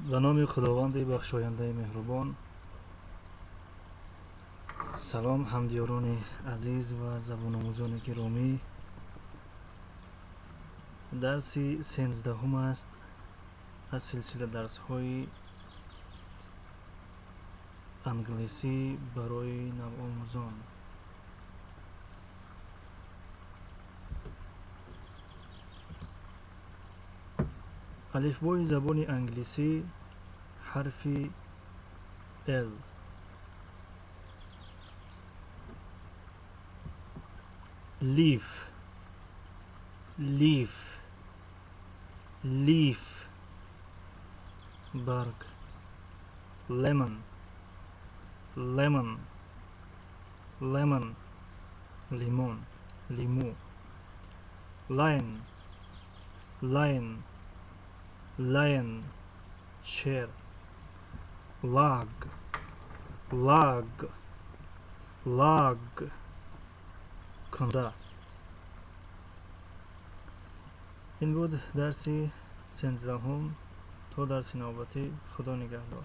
Ба номи Худованди бахшояндаи меҳрубон. Салом, ҳамдиёрони азиз ва забономӯзони гиромӣ. Дарси 13-ум аст аз силсила дарсҳои англисӣ барои навомӯзон. Алифбои забони англисӣ, ҳарфи L. Leaf, leaf, leaf, барг. Lemon, lemon, lemon, лимон, лимӯ. Lion, lion, lion, шер. Log, log, log, кунда. Ин буд дарси 13-ум. То дарси навбатӣ, Худо нигаҳдор.